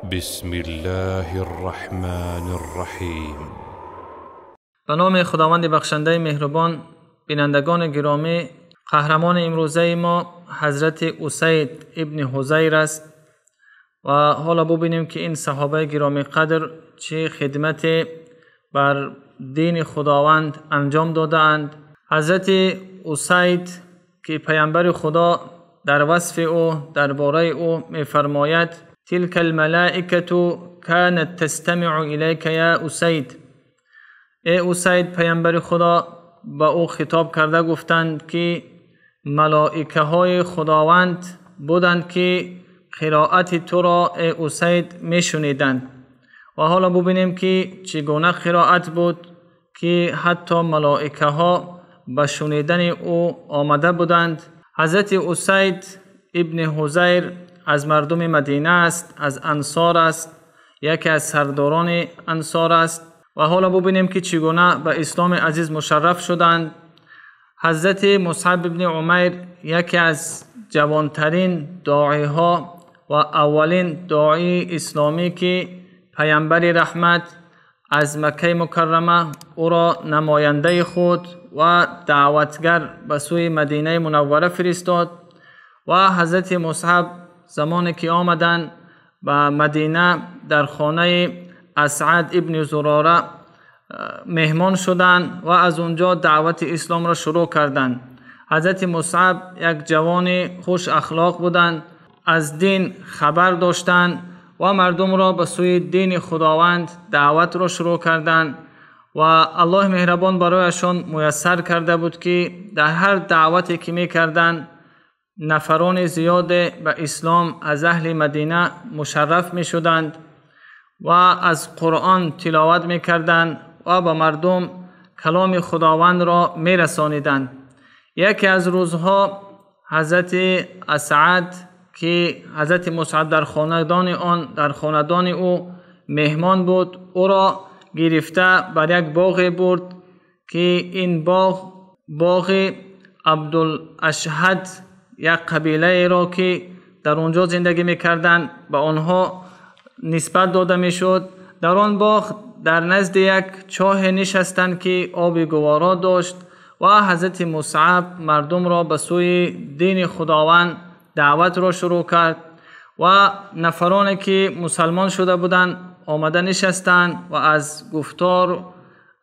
بسم الله الرحمن الرحیم. به نام خداوند بخشنده مهربان. بینندگان گرامی، قهرمان امروزه ما حضرت اسید ابن حضیر است و حالا ببینیم که این صحابه گرامی قدر چه خدمت بر دین خداوند انجام داده‌اند. حضرت اسید که پیامبر خدا در وصف او، درباره او می‌فرماید: تلك الملائکة كانت تستمع الیک یا اسید. ای اسید، پیامبر خدا با او خطاب کرده گفتند که ملائکه های خداوند بودند که قرائت تو را ای اسید میشنیدند. و حالا ببینیم که چگونه قرائت بود که حتی ملائکه ها به شنیدن او آمده بودند. حضرت اسید ابن حضیر از مردم مدینه است، از انصار است، یکی از سرداران انصار است. و حالا ببینیم که چگونه به اسلام عزیز مشرف شدند. حضرت مصعب ابن عمیر یکی از جوانترین داعی ها و اولین داعی اسلامی که پیامبر رحمت از مکه مکرمه او را نماینده خود و دعوتگر به سوی مدینه منوره فرستاد. و حضرت مصعب زمانی که آمدند به مدینه در خانه اسعد ابن زراره مهمان شدند و از اونجا دعوت اسلام را شروع کردند. حضرت مصعب یک جوان خوش اخلاق بودند، از دین خبر داشتند و مردم را به سوی دین خداوند دعوت را شروع کردند و الله مهربان برایشان میسر کرده بود که در هر دعوتی که میکردند نفران زیاد به اسلام از اهل مدینه مشرف میشدند و از قرآن تلاوت میکردند و به مردم کلام خداوند را میرسانیدند. یکی از روزها حضرت اسعد که حضرت مصعب در خاندان آن، در خاندان او مهمان بود، او را گرفته بر یک باغ برد که این باغ، باغ عبدالاشهد، یک قبیله را که در اونجا زندگی میکردند به آنها نسبت داده میشد. در آن باغ در نزد یک چاه نشستند که آب گوارا داشت و حضرت مصعب مردم را به سوی دین خداوند دعوت را شروع کرد و نفرانی که مسلمان شده بودند آمده نشستند و از گفتار،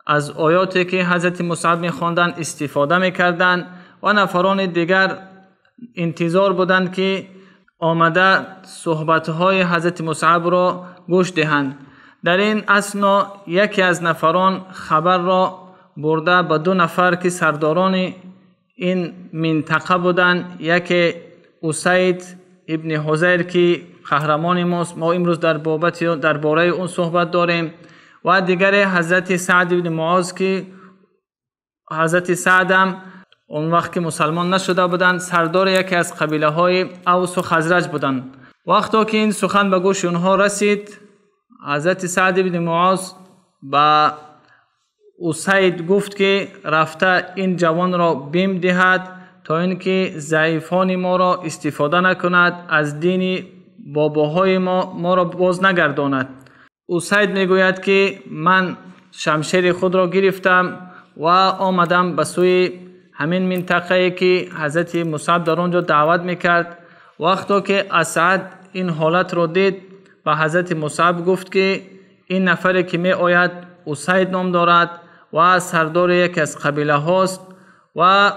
از آیاتی که حضرت مصعب می‌خواندند استفاده می‌کردند و نفران دیگر انتظار بودند که آمده صحبت‌های حضرت مصعب را گوش دهند. در این اثنا یکی از نفران خبر را برده به دو نفر که سرداران این منطقه بودند، یکی اسید ابن حضیر که قهرمان ماست، ما امروز در بابت درباره اون صحبت داریم، و دیگر حضرت سعد ابن معاذ که حضرت سعد هم اون وقت که مسلمان نشده بودند سردار یکی از قبیله های اوس و خزرج بودند. وقتی که این سخن به گوش اونها رسید، حضرت سعد ابن معاذ به اسید گفت که رفته این جوان را بیم دهد تا اینکه ضعیفان ما را استفاده نکند، از دین باباهای ما را باز نگرداند. اسید میگوید که من شمشیر خود را گرفتم و آمدم به سوی همین منطقه که حضرت مصعب در آنجا دعوت میکرد. وقتی که اسعد این حالت را دید به حضرت مصعب گفت که این نفری که می آید اسید نام دارد و سردار یکی از قبیله هاست و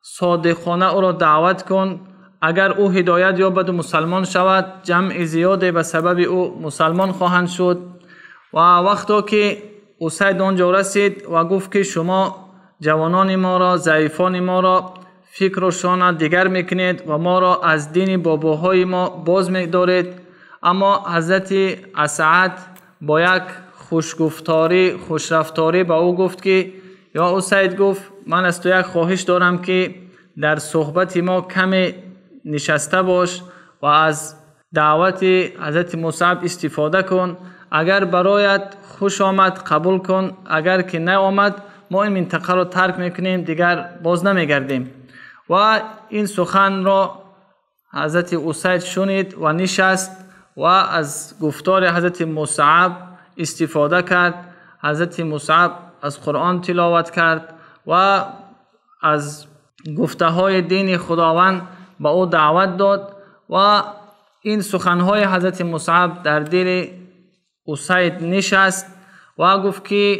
صادقانه او را دعوت کن، اگر او هدایت یابد و مسلمان شود جمع زیادی به سبب او مسلمان خواهند شد. و وقتی که اسید آنجا رسید و گفت که شما جوانان ما را، ضعیفان ما را فکر و شان دیگر میکنید و ما را از دین باباهای ما باز میدارید، اما حضرت اسعد با یک خوشگفتاری، خوشرفتاری به او گفت که یا اسید، گفت من از تو یک خواهش دارم که در صحبت ما کمی نشسته باش و از دعوت حضرت مصعب استفاده کن، اگر برایت خوش آمد قبول کن، اگر که نیامد ما این منطقه را ترک میکنیم، دیگر باز نمیگردیم. و این سخن را حضرت اسید شنید و نشست و از گفتار حضرت مصعب استفاده کرد. حضرت مصعب از قرآن تلاوت کرد و از گفته های دین خداوند به او دعوت داد و این سخنهای حضرت مصعب در دل اسید نشست و گفت که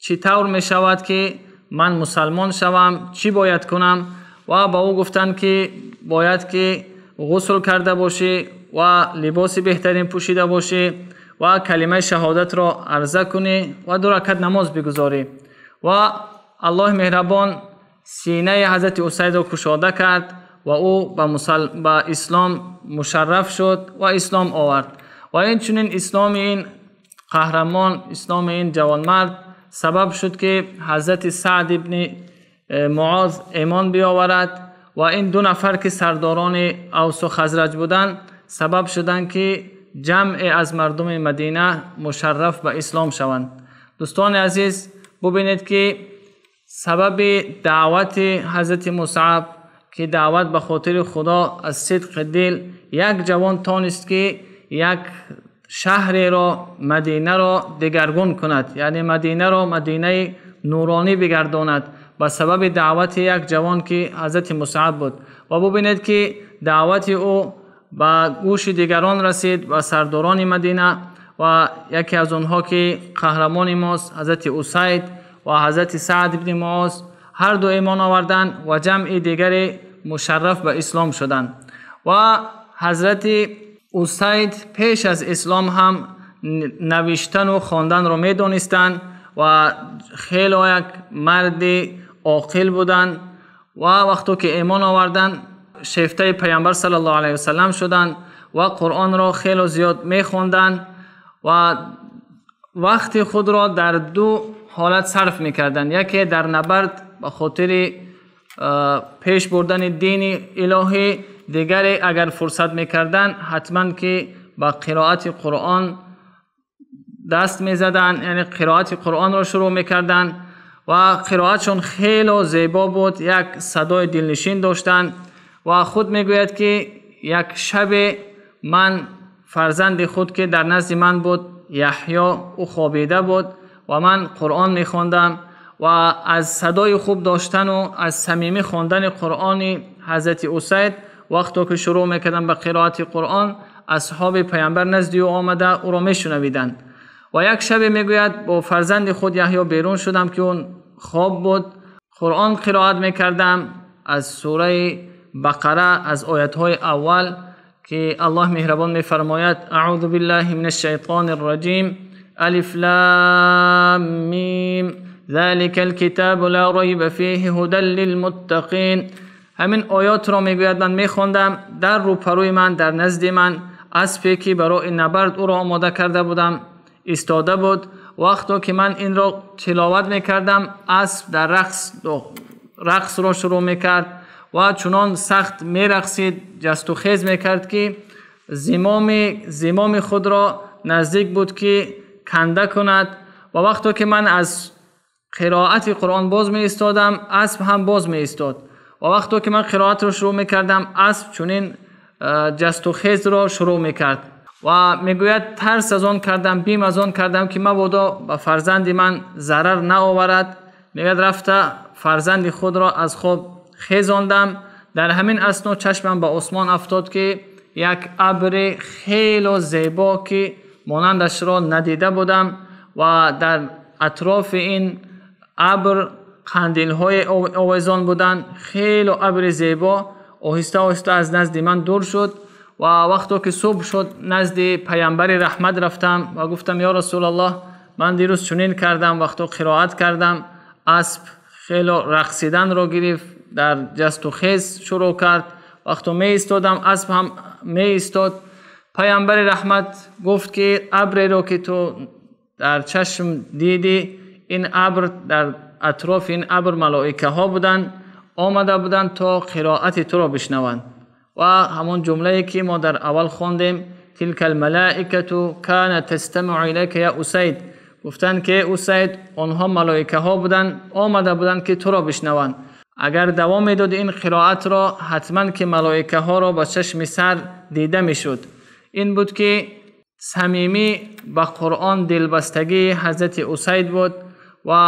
چطور می شود که من مسلمان شوم، چی باید کنم؟ و به او گفتند که باید که غسل کرده باشی و لباس بهترین پوشیده باشی و کلمه شهادت را عرضه کنی و 2 رکعت نماز بگذاری. و الله مهربان سینه حضرت اسید را کشاده کرد و او به اسلام مشرف شد و اسلام آورد. و این چنین اسلام این قهرمان، اسلام این جوانمرد سبب شد که حضرت سعد ابن معاذ ایمان بیاورد و این 2 نفر که سرداران اوس و خزرج بودند سبب شدند که جمع از مردم مدینه مشرف به اسلام شوند. دوستان عزیز، ببینید که سبب دعوت حضرت مصعب که دعوت به خاطر خدا از صدق دل، یک جوان تانست که یک شهر را، مدینه را دگرگون کند، یعنی مدینه را مدینه نورانی بگرداند به سبب دعوت یک جوان که حضرت مصعب بود. و ببینید که دعوت او به گوش دیگران رسید و سرداران مدینه و یکی از آنها که قهرمان ماست حضرت اسید و حضرت سعد بن معاذ، هر دو ایمان آوردند و جمع دیگری مشرف به اسلام شدند. و حضرت اسید پیش از اسلام هم نوشتن و خواندن را میدانستند و خیلی یک مرد عاقل بودند و وقتی که ایمان آوردند شیفته پیامبر صلی الله علیه وسلم شدند و قرآن را خیلی زیاد میخواندند و وقت خود را در 2 حالت صرف میکردند. یکی در نبرد به خاطر پیش بردن دین الهی، دیگری اگر فرصت میکردند حتما که با قرائت قرآن دست میزدند، یعنی قرائت قرآن را شروع میکردند و قرائتشون خیلی زیبا بود، یک صدای دلنشین داشتند. و خود میگوید که یک شب من فرزند خود که در نزد من بود یحیی، او خوابیده بود و من قرآن میخواندم و از صدای خوب داشتن و از صمیمی خواندن قرآن حضرت اسید وقتی که شروع میکردم به قرائت قرآن، اصحاب پیامبر نزد او آمده او را میشنویدند. و یک شب میگوید با فرزند خود یحیی بیرون شدم که اون خواب بود، قرآن قرائت میکردم از سوره بقره، از آیت های اول که الله مهربان میفرماید اعوذ بالله من الشیطان الرجیم الف لام میم ذلك الكتاب لا ریب فیه هدى للمتقین. همین آیات را میگوید من میخواندم، در روپروی من، در نزد من اسبی که برای نبرد او را آماده کرده بودم ایستاده بود. وقتی که من این را تلاوت میکردم اسب در رقص را شروع میکرد و چنان سخت میرقصید، جست و خیز میکرد که زمام خود را نزدیک بود که کنده کند. و وقتی که من از قرائت قرآن باز می ایستادم اسب هم باز می ایستاد و وقتی که من قرائت را شروع میکردم اسب چنین جست و خیز را شروع میکرد. و میگوید ترس از آن کردم، بیم از آن کردم که مبادا به فرزند من ضرر نآورد. میگوید رفته فرزند خود را از خواب خیزاندم. در همین اثنا چشمم به آسمان افتاد که یک ابر خیلی زیبا که مانندش را ندیده بودم و در اطراف این ابر قندیل های آویزان بودند، خیلی ابر زیبا آهسته آهسته از نزد من دور شد. و وقتی که صبح شد نزد پیامبر رحمت رفتم و گفتم یا رسول الله، من دیروز چنین کردم، وقتی قرائت کردم اسب خیلی رقصیدن را گرفت، در جست و خیز شروع کرد، وقتی می ایستادم اسب هم می ایستاد. پیامبر رحمت گفت که ابر را که تو در چشم دیدی، این ابر در اطراف این ابر ملائکه ها بودند، آمده بودند تا قرائت تو را بشنوند. و همان جمله که ما در اول خواندیم تلک الملائکه کانت تستمع الیک یا اسید، گفتند که اسید آنها ملائکه ها بودند، آمده بودند که تو را بشنوند. اگر دوام میداد این قرائت را حتما که ملائکه ها را با چشم سر دیده میشد. ин буд ки самимӣ ба Қуръон дилбастагии ҳазрати Усайд буд ва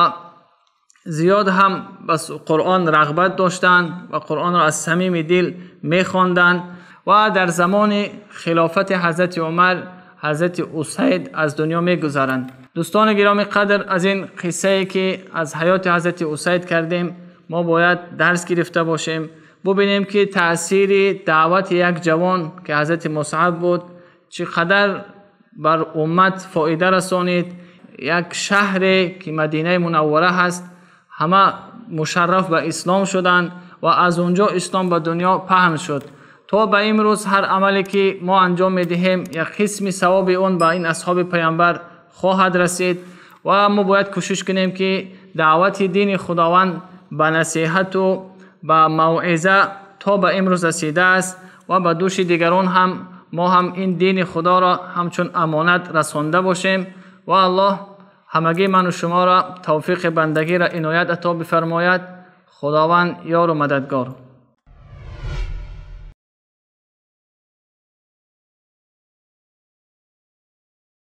зиёд ҳам ба Қуръон рағбат доштанд ва Қуръонро аз самими дил мехонданд ва дар замони хилофати ҳазрати Умар ҳазрати Усайд аз дунё мегузаранд. Дӯстони гиромӣ қадр, аз ин қиссае ки аз ҳаёти ҳазрати Усайд кардем, мо бояд дарс гирифта бошем, бубинем ки таъсири даъвати як ҷавон ки ҳазрати Мусъаб буд чӣ қадар бар уммат фоида расонид. Як шаҳре ки Мадинаи Мунаввара ҳаст, ҳама мушарраф ба ислом шуданд ва аз он ҷо ислом ба дунё паҳн шуд. То ба имрӯз ҳар амале ки мо анҷом медиҳем, як қисми савоби он ба ин асҳоби паёмбар хоҳад расид ва мо бояд кӯшиш кунем ки даъвати дини Худованд ба насиҳат ва ба мавъиза то ба имрӯз расидааст ва ба дӯши дигарон ҳам мо ҳам ин дини Худоро ҳамчун амонат расонда бошем ва Аллоҳ ҳамагии ман ва шуморо тавфиқи бандагиро иноят ато бифармояд. Худованд ёру мададгор.